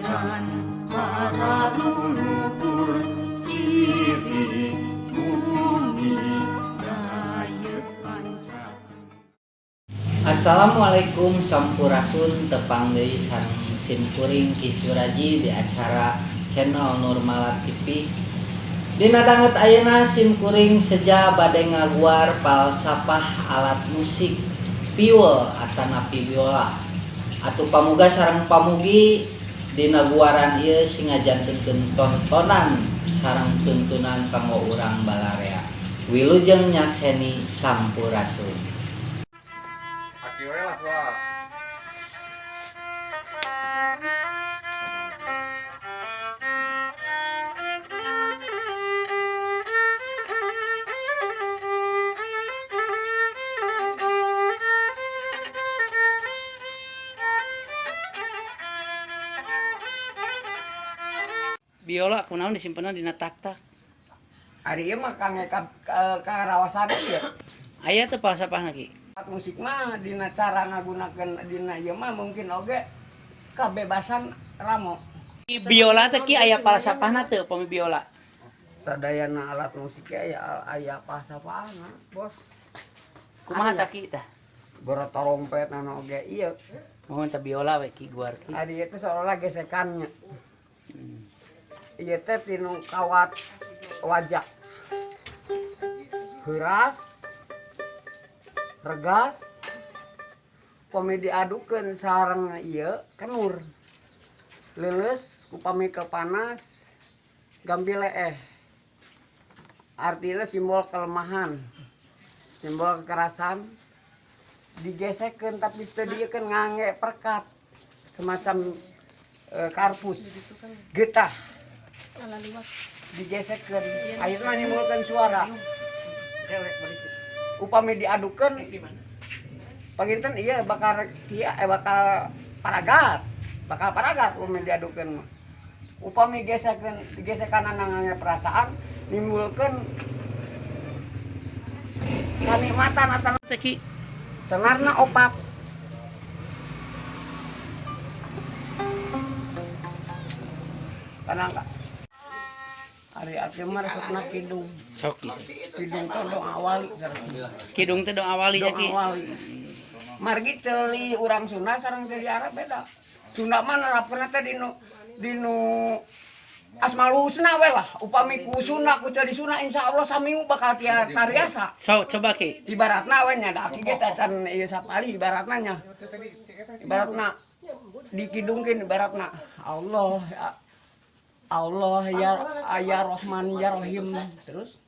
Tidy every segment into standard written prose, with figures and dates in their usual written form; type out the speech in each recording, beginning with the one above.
Dan para leluhur ciri bumi Dayak Pancakan. Assalamualaikum, sampurasun, tepang deui sareng simkuring Ki Suraji di acara channel Nurmala TV. Dina danget ayeuna simkuring seja bade ngaguar falsafah alat musik piul atanapi biola. Atuh pamuga sareng pamugi dina guaran ieu sing ngajantenkeun tontonan sareng tuntunan kanggo urang balarea. Wilujeng nyakseni, sampurasun. Aki we lah, wah. Biola kunaon disimpenan dina tak-tak? Ari ieu mah kangge ka karawasan ieu. Aya teu falsafahna, Ki? Alat musik mah dina cara ngagunakeun dina ieu mah mungkin oge kebebasan ramo. Biola teh, Ki, aya falsafahna teu upami biola? Sadayana alat musik aya aya falsafahna, Bos. Kumaha Aya. tah, Ki, tah? Boro trompet anu oge ieu. Mohon teh biola we, Ki, guar, Ki. Ari ieu teh seolah gesekannya. Ieu teh tinu kawat wajak. Heuras, regas, upami diadukeun sareng ieu kenur. Leuleus upami ke panas gampil leeh. Artinya simbol kelemahan, simbol kekerasan digesekkeun tapi teu dieukeun ngangge perkat semacam karpus getah digesekkeun, akhirnya nimbulkeun suara. Upami diadukeun panginten iya bakal kia bakal paragat, bakal paragat upami diadukeun mah. Upami gesekeun, digesekan ngangge perasaan nimbulkeun kanikmatan atau Teh, Ki. Senarna opat. Karena ari aki mah resepna kidung. Sok, Ki, sok. Kidung teh dong awali sareng. Kidung teh dong awali ya, Dong Ki. awali. Margi ceuli urang Sunda sareng ceuli Arab beda. Sunda mah nerapkeunna teh dinu Asmaul Husna we lah. Upami ku Sunda ku ceuli Sunda insyaallah saminggu bakal tariasa. Sok coba, Ki. Ibaratna we nya da aki ge teh can ieu sapali ibaratna nya. Ibaratna dikidungkeun, ibaratna Allah ya Allah ya ya Rahman ya Rahim, terus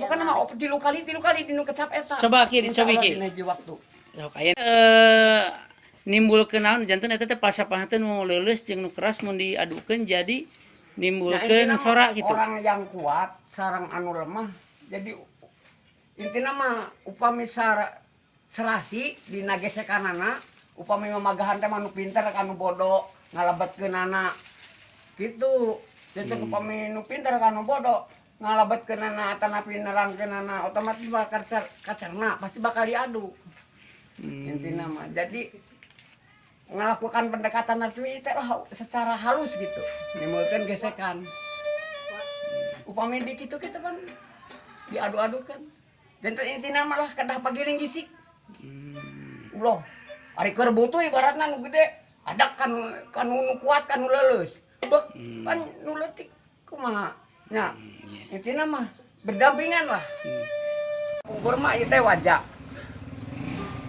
bukan nama op tilu kali dinu kecap eta. Coba, Ki, dicobi, Insyaallah Ki. Dina hiji waktu. Sok aya nimbulkeun naon janten eta teh falsafahna teh nu leuleus jeung nu keras mun diadukeun jadi Nah, nimbulkeun intina mah sora gitu. Orang yang kuat sareng anu lemah, jadi intina mah upami serasi dina gesekanana, upami mamagahan teh mah nu pinter ka nu bodoh ngalebetkeunana kitu. Jadi upami nu pinter ka nu bodoh ngalebetkeunana atanapi nerangkeunana otomatis bakal kacerna, pasti bakal diadu. Intina mah jadi ngelakukan pendekatan itu lah secara halus gitu, nimbulkan gesekan. Upami di kitu kita kan diadu-adukan dan intina mah lah kedah pagiring gisik. Ulah ari keur butuh ibaratna nu gede ada kan kan nu kuat kan nu leuleus bek kan nu leutik kumaha nya. Intina mah berdampingan lah. Pungkur mah ieu teh wajak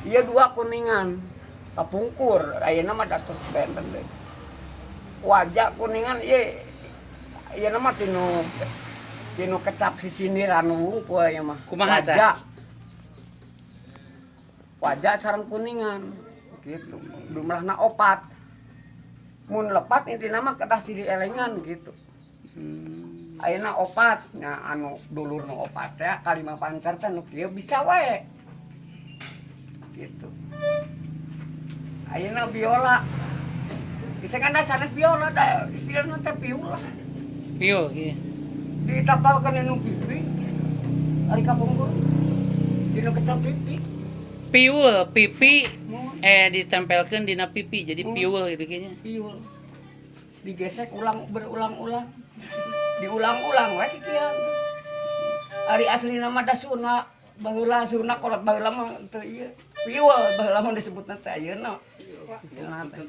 ieu dua kuningan kapungkur, ayeuna mah datos benten deui. Wajak kuningan ieu ieu mah tinu tinu kecap sisindiran wungkul ieu mah. Kumaha tah? Wajak, wajak sareng kuningan gitu, jumlahna opat. Mun lepat intina mah kedah silih elengan gitu. Ayeuna opat nya anu dulur nu opat teh kalima pancar teh nu kieu bisa wae gitu. Ayeuna biola bisa kan da sanes biola da istilahna teh piul lah. Piul, Ki. Ditapalkeun nu pipi ari kapungkur dinu kecap pipi. Piul, pipi ditempelkeun dina pipi jadi piul gitu kayaknya. Piul digesek ulang berulang-ulang, diulang-ulang we kikieu. Ari asli nama da suna baheula, suna kolot baheula mah teu ieu, piul baheula mah disebutna teh, ayeuna istilahna teh.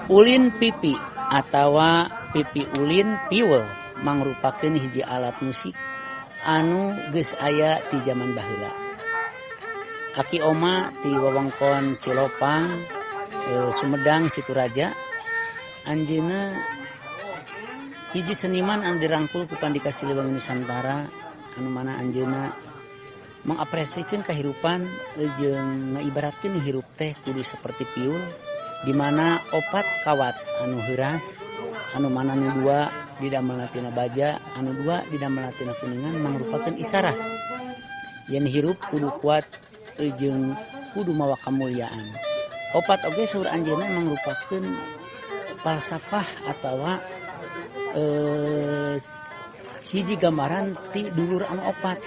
Ulin pipi atawa pipi ulin piul mangrupakeun hiji alat musik anu geus aya ti zaman baheula. Aki Oma ti wewengkon Cilopang, Sumedang, Situraja, anjeunna hiji seniman anu dirangkul ku Pandika Siliwangi Nusantara, anu mana anjeunna mengapresiasikeun kahirupan jeung ngaibaratkeun hirup teh kudu seperti piul, di mana opat kawat anu heuras, anu mana nu dua didamel tina baja, anu dua didamel tina kuningan, mangrupakeun isarah yen hirup kudu kuat jeung kudu mawa kamuliaan. Opat oge saur anjeunna mangrupakeun falsafah atawa hiji gambaran ti dulur anu opat,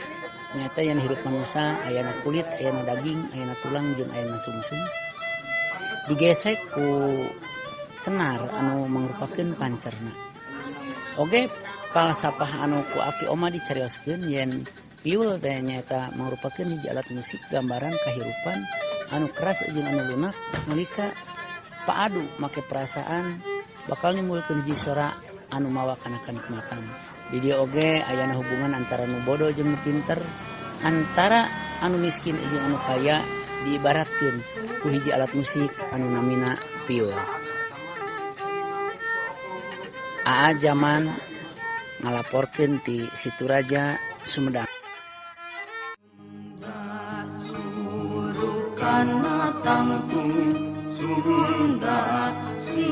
nyata yang hirup manusia ayana kulit, ayana daging, ayana tulang, jeung ayana sumsum, digesek ku senar anu mangrupakeun pancerna. Oge falsafah anu ku Aki Oma dicarioskeun yen piul teh nyaeta mangrupakeun hiji alat musik gambaran kahirupan anu keras jeung anu lunak, nalika paadu make perasaan bakal nimbulkeun hiji sora anu mawa kana kanikmatan. Di dieu oge ayana hubungan antara nu bodoh jeung nu pinter, antara anu miskin jeung anu kaya, diibaratkeun ku hiji alat musik anu namina piul. Aa Jaman ngalaporkeun ti Situraja, Sumedang. Surukan tangtung Sunda si